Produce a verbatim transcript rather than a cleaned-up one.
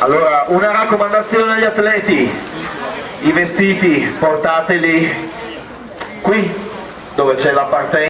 Allora, una raccomandazione agli atleti: i vestiti portateli qui, dove c'è la partenza.